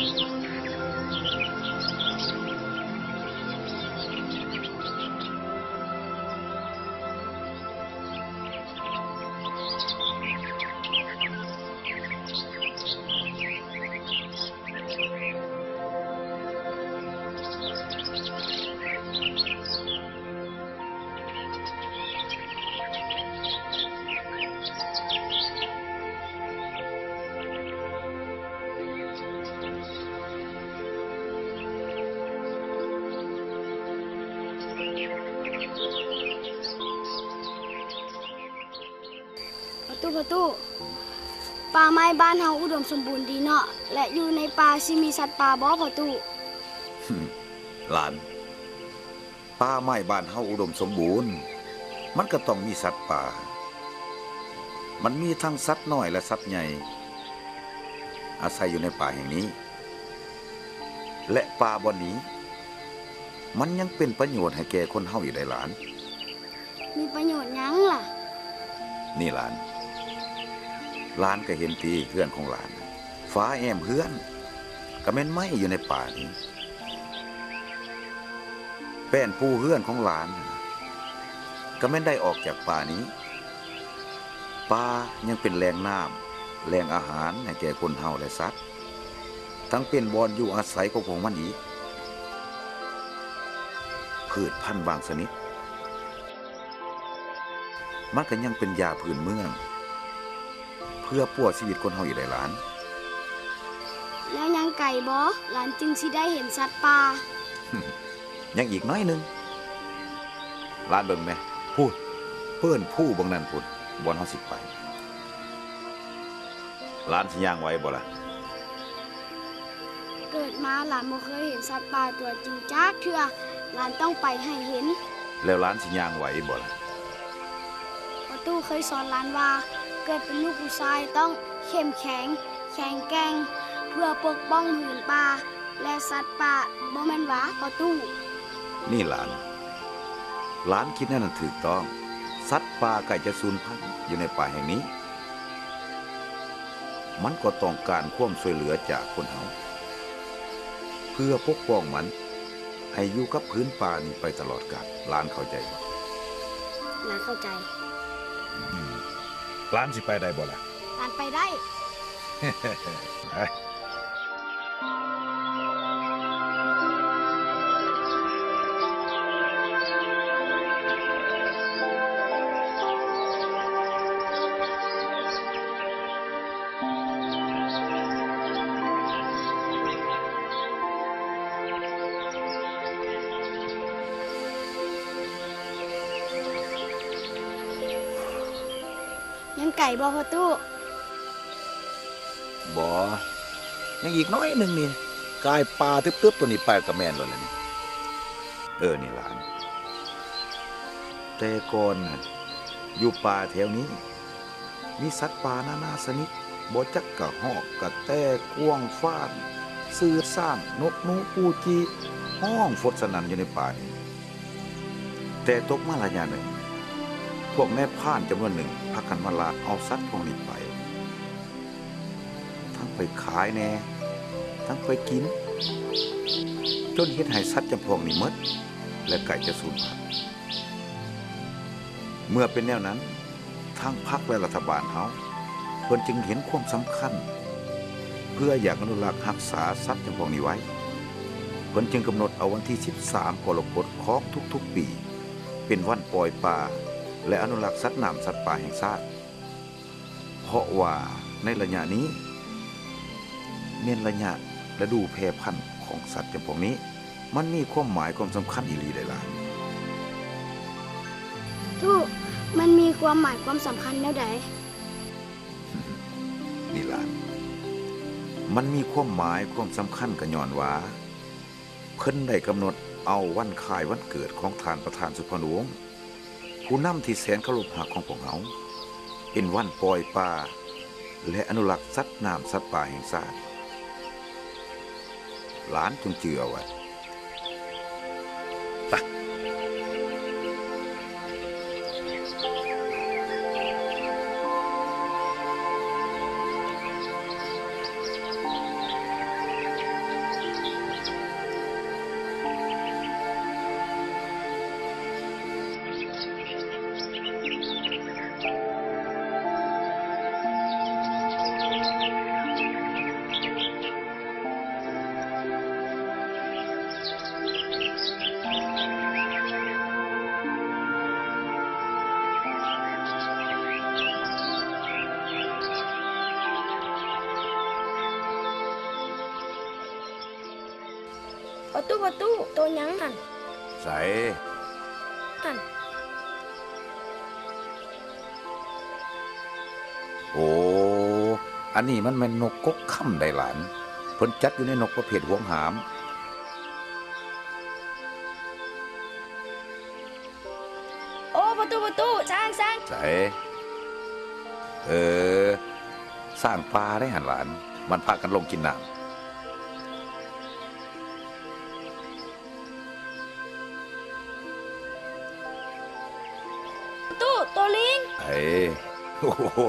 ພໍ່ຕູ້ ພໍ່ຕູ້ ປ່າໄມ້ບ້ານເຮົາອຸດົມສົມບູນດີເນາະ ແລະ ຢູ່ໃນປ່າຊິມີສັດປ່າບໍ່ພໍ່ຕູ້? ຫຼານ, ປ່າໄມ້ບ້ານເຮົາອຸດົມສົມບູນ, ມັນກໍຕ້ອງມີສັດປ່າ. ມັນມີທັງສັດນ້ອຍ ແລະ ສັດໃຫຍ່ ອາໄສຢູ່ໃນປ່າແຫ່ງນີ້. ແລະ ປ່າບ່ອນນີ້ ມັນຍັງເປັນປະໂຫຍດໃຫ້ແກ່ຄົນເຮົາອີກໄດ໋ຫຼານ. ມີປະໂຫຍດຫຍັງລະ? ນີ້ຫຼານ, ຫຼານກໍເຫັນຕິ ເຮືອນຂອງຫຼານ, ຝາແອ້ມເຮືອນກໍແມ່ນໄມ້ຢູ່ໃນປ່ານີ້. ແປ້ນປູເຮືອນຂອງຫຼານ ກໍແມ່ນໄດ້ອອກຈາກປ່ານີ້. ປ່າຍັງເປັນແຫຼ່ງນ້ຳ, ແຫຼ່ງອາຫານໃຫ້ແກ່ຄົນເຮົາ ແລະ ສັດ, ທັງເປັນບ່ອນຢູ່ອາໄສຂອງພວກມັນອີກ. ພືດພັນບາງຊະນິດ ມັນກໍຍັງເປັນຢາພື້ນເມືອງ ເພື່ອປົວຊີວິດຄົນເຮົາອີກໄດ໋ຫຼານ. ແລ້ວຍັງໄກບໍ່ ຫຼານຈຶ່ງຊິໄດ້ເຫັນສັດປ່າ? ຍັງອີກໜ້ອຍໜຶ່ງ. ຫຼານເບິ່ງແມະ ພຸ້ນ, ເພິ່ນພູເບິ່ງນັ້ນພຸ້ນ, ບ່ອນເຮົາຊິໄປ. ຫຼານຊິຍ່າງໄຫວບໍ່ລະ? ເກີດມາຫຼານບໍ່ເຄີຍເຫັນສັດປ່າຕົວຈິງຈັກເທື່ອ, ຫຼານຕ້ອງໄປໃຫ້ເຫັນ. ແລ້ວຫຼານຊິຍ່າງໄຫວບໍ່ລະ? ພໍ່ຕູ້ເຄີຍສອນຫຼານວ່າ ເກີດເປັນລູກຜູ້ຊາຍຕ້ອງເຂັ້ມແຂງ, ແຂງແກ່ງ ເພື່ອປົກປ້ອງຜືນປ່າ ແລະ ສັດປ່າ ບໍ່ແມ່ນຫວາພໍ່ຕູ້? ນີ້ຫຼານ, ຫຼານຄິດແນວນັ້ນຖືກຕ້ອງ. ສັດປ່າໃກ້ຈະສູນພັນຢູ່ໃນປ່າແຫ່ງນີ້. ມັນກໍຕ້ອງການຄວາມຊ່ວຍເຫຼືອຈາກຄົນເຮົາ ເພື່ອປົກປ້ອງມັນໃຫ້ຢູ່ກັບຜືນປ່ານີ້ໄປຕະຫຼອດການ. ຫຼານເຂົ້າໃຈບໍ່? ຫຼານເຂົ້າໃຈ. ອືມ. ຫຼານຊິໄປໄດ້ບໍ່ລະ? ຫຼານໄປໄດ້. ຍັງໄກບໍ່ພໍ່ຕູ້? ບໍ່, ຍັງອີກໜ້ອຍໜຶ່ງນີ້, ກາຍປ່າຕຶບໆຕົວນີ້ໄປກໍແມ່ນແລ້ວລະນີ້. ເອີ ນີ້ຫຼານ, ແຕ່ກ່ອນນະ ຢູ່ປ່າແຖວນີ້ ມີສັດປ່ານານາຊະນິດ, ບໍ່ຈັກກະຮອກ, ກະແຕ, ກວາງ, ຟານ, ຊື່ຊ້າງ, ນົກໜູ, ປູຈີ ຮ້ອງຟົດສະໜັ່ນຢູ່ໃນປ່ານີ້. ແຕ່ຕົກມາໄລຍະໜຶ່ງ, ພວກນາຍພານຈຳນວນໜຶ່ງພາກັນມາລາດເອົາສັດພວກນີ້ໄປ, ທັງໄປຂາຍແດ່, ທັງໄປກິນ, ຈົນເຮັດໃຫ້ສັດຈຳພວກນີ້ໝົດ ແລະ ໃກ້ຈະສູນພັນ. ເມື່ອເປັນແນວນັ້ນ, ທາງພັກ ແລະ ລັດຖະບານເຮົາ ເພິ່ນຈຶ່ງເຫັນຄວາມສຳຄັນ ເພື່ອຢາກອະນຸລັກຮັກສາສັດຈຳພວກນີ້ໄວ້. ເພິ່ນຈຶ່ງກຳນົດເອົາວັນທີສິບສາມກໍລະກົດຂອງທຸກໆປີ ເປັນວັນປ່ອຍປາ ແລະ ອະນຸລັກສັດນ້ຳສັດປ່າແຫ່ງຊາດ. ເພາະວ່າໃນໄລຍະນີ້ ແມ່ນໄລຍະລະດູແຜ່ພັນຂອງສັດຈຳພວກນີ້. ມັນມີຄວາມໝາຍຄວາມສຳຄັນອີ່ຫຼີໄດ໋ຫຼານ. ຕູ້, ມັນມີຄວາມໝາຍຄວາມສຳຄັນແນວໃດ? ນີ້ຫຼານ, ມັນມີຄວາມໝາຍຄວາມສຳຄັນກໍຍ້ອນວ່າ ເພິ່ນໄດ້ກຳນົດເອົາວັນຄ້າຍວັນເກີດຂອງທ່ານປະທານສຸພານຸວົງ ຜູ້ນຳທີ່ແສນເຄົາລົບຮັກຂອງພວກເຮົາ ເປັນວັນປ່ອຍປາ ແລະ ອະນຸລັກສັດນ້ຳສັດປ່າແຫ່ງຊາດ. ຫຼານຈົ່ງຈື່ເອົາໄວ້. ໄປ. ປະຕູ ປະຕູ ໂຕຫຍັງຫັ້ນ? ໃສ? ຫັ້ນ. ໂອ້ ອັນນີ້ມັນແມ່ນນົກກົກຄຳໄດ໋ຫຼານ. ເພິ່ນຈັດຢູ່ໃນນົກປະເພດຫວງຫ້າມ. ໂອ້ ປະຕູ ປະຕູ ຊ້າງ ຊ້າງ. ໃສ? ເອີ ຊ້າງປ່າໄດ໋ຫັ້ນຫຼານ. ມັນພາກັນລົງກິນນ້ຳ. ປະຕູ ໂຕລີງ. ເອີ ໂອ້ໂຫ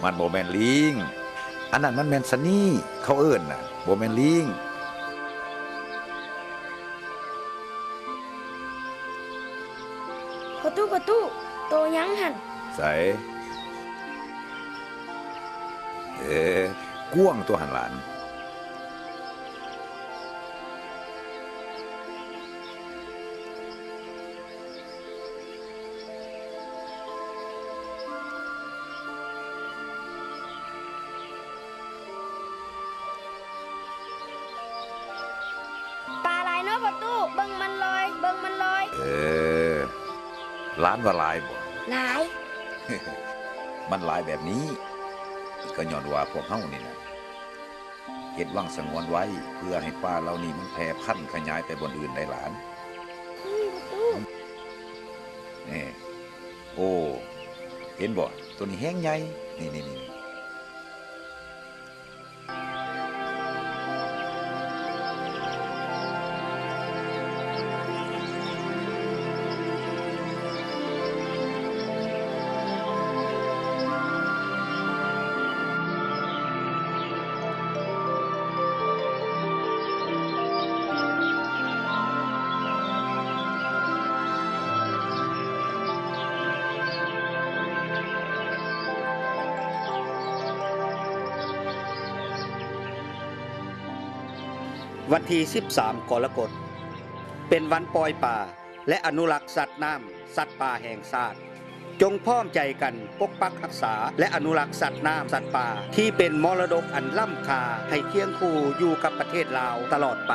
ມັນບໍ່ແມ່ນລີງ. ອັນນັ້ນມັນແມ່ນຊະນີ ເຂົາເອີ້ນນະ ບໍ່ແມ່ນລີງ. ປະຕູ ປະຕູ ໂຕຫຍັງຫັ້ນ? ໃສ? ເອີ ກວາງຕົວຫັ້ນຫຼານ. ປາຫຼາຍເນາະປະຕູ ເບິ່ງມັນລອຍ ເບິ່ງມັນລອຍ. ເອີ ຫຼານວ່າຫຼາຍບໍ່? ຫຼາຍ. ມັນຫຼາຍແບບນີ້ ກໍຍ້ອນວ່າພວກເຮົານີ້ນະ ເຮັດວັງສະຫງວນໄວ້ ເພື່ອໃຫ້ປາເຫຼົ່ານີ້ມັນແຜ່ພັນຂະຫຍາຍໄປບ່ອນອື່ນໄດ້ຫຼານ. ນີ້ປະຕູ. ແນ່ ໂອ້ ເຫັນບໍ່? ໂຕນີ້ແຮງໃຫຍ່ ນີ້ໆໆ. ວັນທີສິບສາມ ກໍລະກົດ ເປັນວັນປ່ອຍປາ ແລະ ອະນຸລັກສັດນ້ຳ ສັດປ່າແຫ່ງຊາດ. ຈົ່ງພ້ອມໃຈກັນປົກປັກຮັກສາ ແລະ ອະນຸລັກສັດນ້ຳ ສັດປ່າ ທີ່ເປັນມໍລະດົກອັນລ້ຳຄ່າ ໃຫ້ຄຽງຄູ່ຢູ່ກັບປະເທດລາວຕະຫຼອດໄປ.